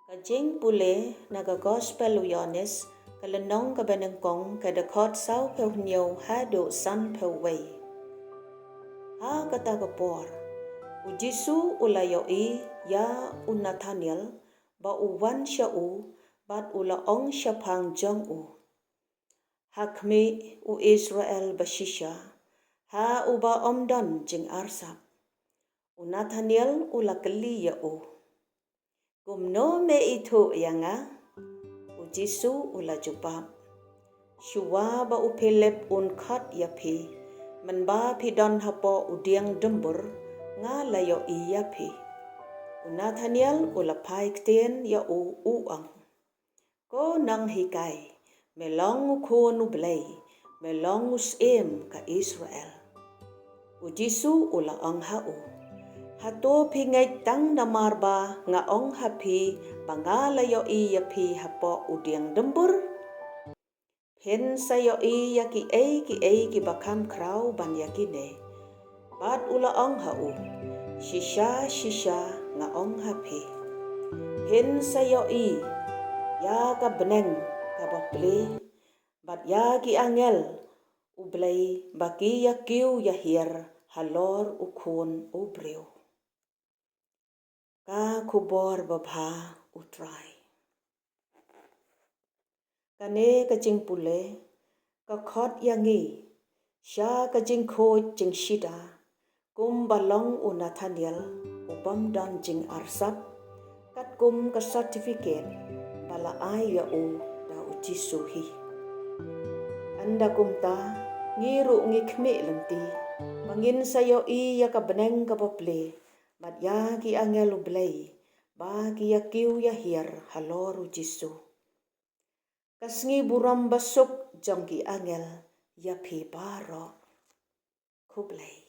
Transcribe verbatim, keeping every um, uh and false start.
Ka jingpule na ka Gospel u Ïoannis, ka lynnong kaba nyngkong, ka dkhot sawphew hynñiew haduh sanphew wei. Ha kata ka por, u Jisu u la ïohi ïa u Nathaniel ba u wan sha u, bad u la ong shaphang jong u, ha khmih u Israel bashisha, ha uba ym don jingarsap. U Nathaniel u la kylli ïa u, kumno me ithuh ïa nga? U Jisu u la jubab, shuwa ba u Philip un khot ïa phi, mynba phi don hapoh u dieng dymbur, nga la ïohi ïa phi. U Nathaniel u la phai ktien ïa u, u ong, ko nonghikai, me long u khun u Blei, me long u syiem ka Israel. U Jisu u la ong ha u, hato phi ngeit tang namar ba nga ong ha phi ba nga la ïohi ïa phi hapoh u dieng dymbur? Phin sa ïohi ïa kiei kiei kiba kham khraw ban ïa kine. Bad u la ong ha u, shisha shisha nga ong ha phi, phin sa ïohi ïa ka bneng kaba plie, bad ïa ki angel u Blei ba ki ïa kiew ïa hiar halor u Khun u briew. Ka khubor babha u Trai. Kane ka jingpule ka khot ïa ngi sha ka jingkhuid jingshida, kumba long u Nathaniel u bym don jingarsap, katkum ka certificate ba la ai ïa u da u Jisu hi. Ynda kumta, ngi ruh ngi khmih lynti ba ngin sa ïohi ïa ka bneng kaba plie, bad ïa ki angel u Blei ba ki ïa kiew ïa hiar halor u Jisu. Ka sngi burom basuk jong ki angel ïa phi baroh. Khublei.